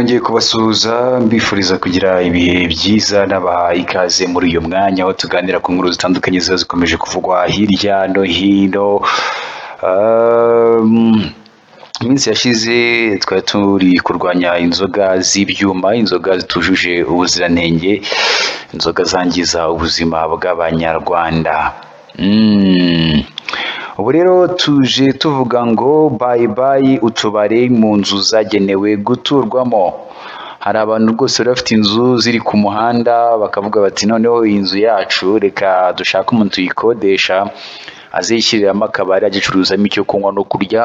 Nongeye kubasuhuza mbifuriza kugira ibihe byiza, n'abaha ikaze muri uyu mwanya aho tuganira ku nkuru zitandukanye ziba zikomeje kuvugwa hirya no hino. Iminsi yashize twari turi kurwanya inzoga z'ibyuma, inzoga zitujuje ubuziranenge, inzoga zangiza ubuzima bw'Abanyarwanda. Ubu rero tuje tuvuga ngo bye bye utubari mu nzu zagenewe guturwamo. Hari abantu rwose bari bafite inzu ziri ku muhanda, bakavuga bati noneho iyi nzu yacu reka dushake umuntu tuyikodesha, azishyiriramo akabari agicuruzamo icyo kunywa no kurya,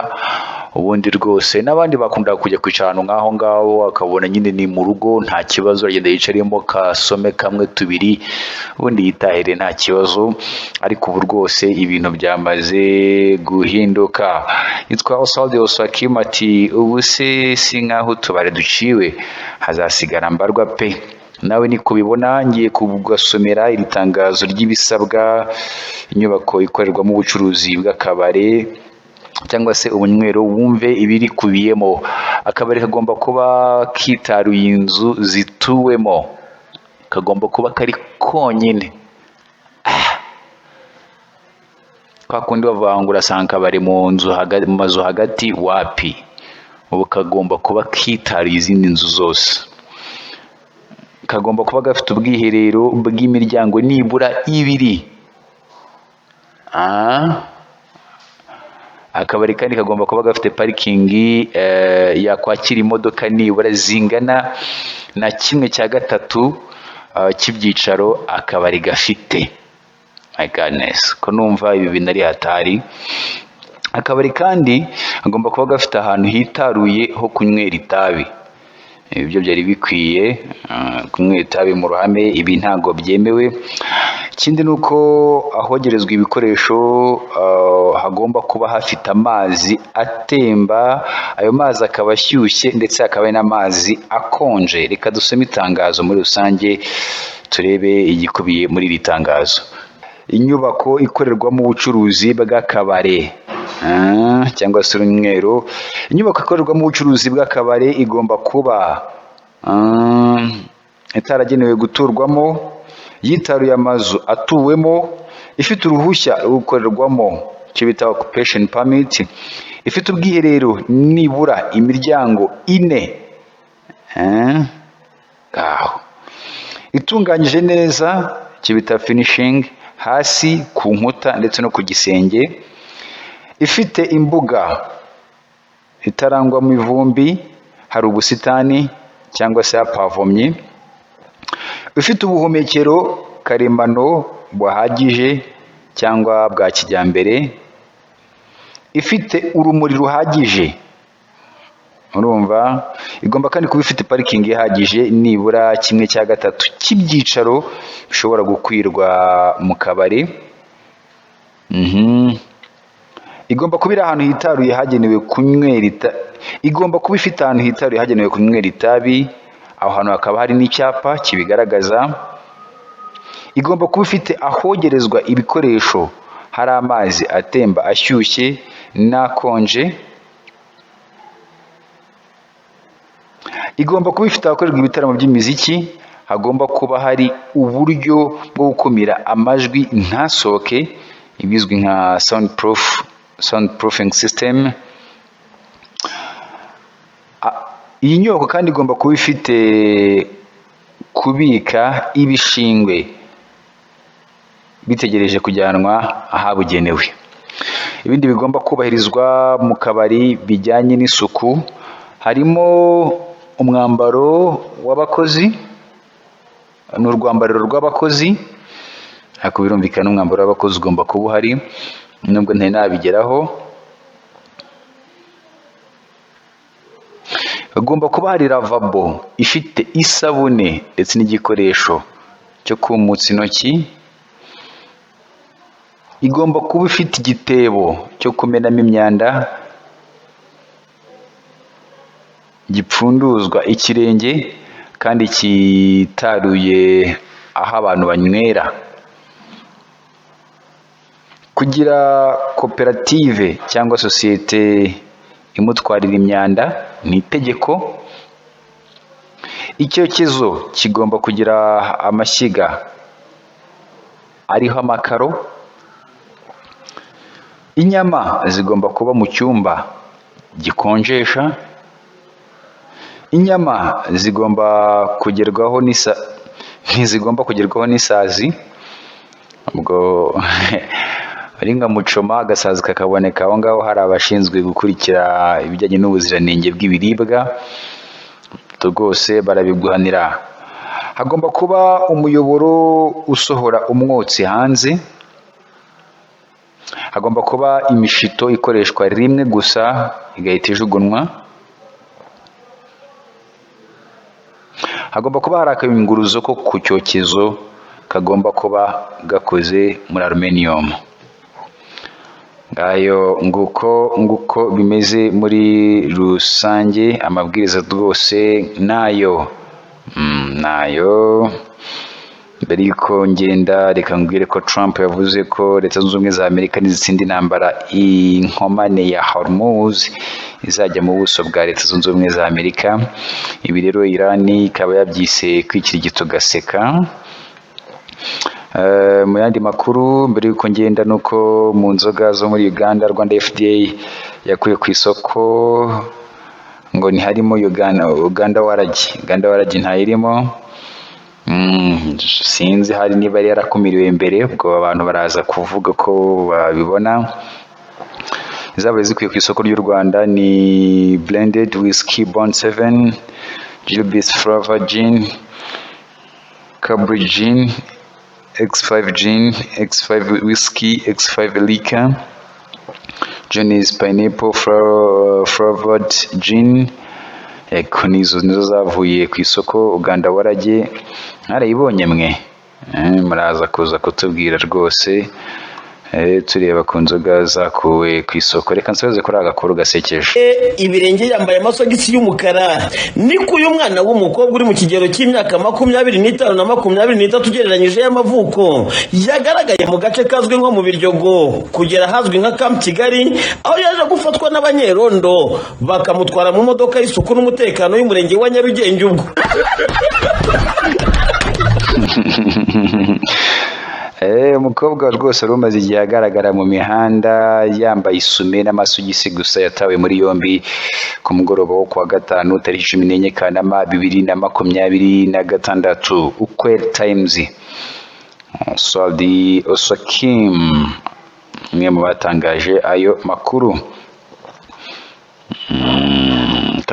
ubundi rwose n'abandi bakunda kujya kwicara ahantu nk'aho ngaho, akabona nyine ni mu rugo nta kibazo, agenda yicaremo kasome kamwe tubiri, ubundi yitahire nta kibazo. Ariko ubu rwose ibintu byamaze guhinduka. Yitwa Oswald Oswakim ati ubu se si nk'aho utubari duciwe, hazasigara mbarwa pe. Nawe niko ubibona, ngiye kugasomera iri tangazo ry'ibisabwa inyubako ikorerwamo ubucuruzi bw'akabari cyangwa se ubunywero, wumve ibirikubiyemo. Akabari kagomba kuba kitaruye inzu zituwemo, kagomba kuba kari konyine. Kwa kundi bavuga ngo urasanga akabari mu nzu mu mazu hagati, wapi, ubu kagomba kuba kitaruye izindi nzu zose. Kagomba kuba gafite ubwiherero bw'imiryango nibura ibiri. Akabari kandi kagomba kuba gafite parikingi yakwakira imodoka nibura zingana na 1/3 cy'ibyicaro akabari gafite. My goodness, ko numva ibi bintu ari hatari. Akabari kandi kagomba kuba gafite ahantu hitaruye ho kunywera itabi. Ibyo byari bikwiye, kunywera itabi mu ruhame ibi ntabwo byemewe. Ikindi ni uko ahogerezwa ibikoresho hagomba kuba hafite amazi atemba, ayo mazi akaba ashyushye ndetse hakaba hari n'amazi akonje. Reka dusome itangazo muri rusange, turebe igikubiye muri iri tangazo. Inyubako ikorerwamo ubucuruzi bw'akabare cyangwa se urunywero. Inyubako ikorerwamo ubucuruzi bw'akabare igomba kuba itaragenewe guturwamo, yitaruye amazu atuwemo, ifite uruhushya rwo gukorerwamo, icyo bita occupation permit, ifite ubwiherero nibura imiryango 4, ngaho, itunganyije neza, icyo bita finishing, hasi ku nkuta ndetse no ku gisenge, ifite imbuga itarangwamo ivumbi, hari ubusitani cyangwa se hapavomye, ifite ubuhumekero karemano buhagije cyangwa bwa kijyambere, ifite urumuri ruhagije. Urumva igomba kandi kuba ifite parikingi ihagije, nibura 1/3 cy'ibyicaro bishobora gukwirwa mu kabari. Igomba kuba iri ahantu hitaruye hagenewe kunywera, igomba kuba ifite ahantu hitaruye hagenewe kunywera itabi, aho hantu hakaba hari n'icyapa kibigaragaza. Igomba kuba ifite ahogerezwa ibikoresho hari amazi atemba ashyushye n'akonje. Igomba kuba ifite ahakorerwa ibitaramo by'imiziki, hagomba kuba hari uburyo bwo gukumira amajwi ntasohoke, ibizwi nka sound proofing system. Iyi nyubako kandi igomba kuba ifite kubika ibishingwe bitegereje kujyanwa ahabugenewe. Ibindi bigomba kubahirizwa mu kabari bijyanye n'isuku harimo umwambaro w'abakozi, ni urwambariro rw'abakozi, ariko birumvikana n'umwambaro w'abakozi ugomba kuba uhari, nubwo ntari nabigeraho. Hagomba kuba hari lavabo ifite isabune ndetse n'igikoresho cyo kumutsa intoki. Igomba kuba ifite igitebo cyo kumenamo imyanda gipfunduzwa ikirenge kandi cyitaruye aho abantu banywera. Kugira koperative cyangwa sosiyete imutwarira imyanda ni itegeko. Icyokezo kigomba kugira amashyiga ariho amakaro. Inyama zigomba kuba mu cyumba gikonjesha. Inyama zigomba kugerwaho n'isa ntizigomba kugerwaho n'isazi. Ubwo ari nka mucoma, agasazi kakaboneka aho ngaho, hari abashinzwe gukurikira ibijyanye n'ubuziranenge bw'ibiribwa, rwose barabiguhanira. Hagomba kuba umuyoboro usohora umwotsi hanze. Hagomba kuba imishito ikoreshwa rimwe gusa igahita ijugunywa. Hagomba kuba hari akayunguruzo ko ku cyokezo kagomba kuba gakoze muri aluminium. Ngayo nguko nguko bimeze muri rusange, amabwiriza rwose nayo nayo. Mbere yuko ngenda, reka mbwire ko Trump yavuze ko Leta Zunze Ubumwe za Amerika nizitsinda intambara, inkomane ya Hormuz izajya mu buso bwa Leta Zunze Ubumwe za Amerika. Ibi rero Iran ikaba yabyise kwikirigita ugaseka. Mu yandi makuru mbere yuko ngenda, nuko mu nzoga zo muri Uganda Rwanda FDA yakuye ku isoko ngo ntiharimo Uganda Waragi. Uganda Waragi ntayirimo. Sinzi hari niba yari yarakumiriwe mbere, ubwo abantu baraza kuvuga ko babibona. Izabaye zikwiye ku isoko ry'u Rwanda ni blended whiskey Bond 7, Gilbey's Flavor Gin, Cabri Gin, X5 Gin, X5 Whiskey, X5 Liquor, Johnny's Pineapple Flavored Gin. Eko nizo nizo zavuye ku isoko. Uganda Warage mwarayibonye mwe? Muraza kuza kutubwira rwose. Tureba ku nzoga zakuwe ku isoko, reka nsoze kuri aka gakuru gasekeje. Ibirenge yambaye amasogisi y'umukara, niko uyu mwana w'umukobwa uri mu kigero cy'imyaka 25 na 23 ugereranyije y'amavuko yagaragaye mu gace kazwi nko mu Biryogo kugera ahazwi nka Camp Kigali, aho yaje gufatwa n'abanyerondo bakamutwara mu modoka y'isuku n'umutekano y'umurenge wa Nyarugenge ubwo. Umukobwa rwose wari umaze igihe agaragara mu mihanda yambaye isume n'amasogisi gusa yatawe muri yombi ku mugoroba wo kuwa gatanu tariki 14 Kanama 2026. Ukweli Times, Swadi Oswakim umwe mu batangaje ayo makuru.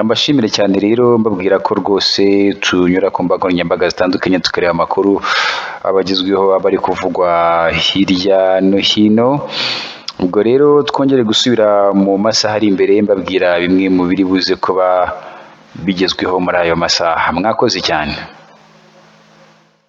Mbashimire cyane rero, mbabwira ko rwose tunyura ku mbuga nkoranyambaga zitandukanye tukareba amakuru abagezweho aba ari kuvugwa hirya no hino. Ubwo rero twongere gusubira mu masaha ari imbere, mbabwira bimwe mu biri buze kuba bigezweho muri ayo masaha. Mwakoze cyane.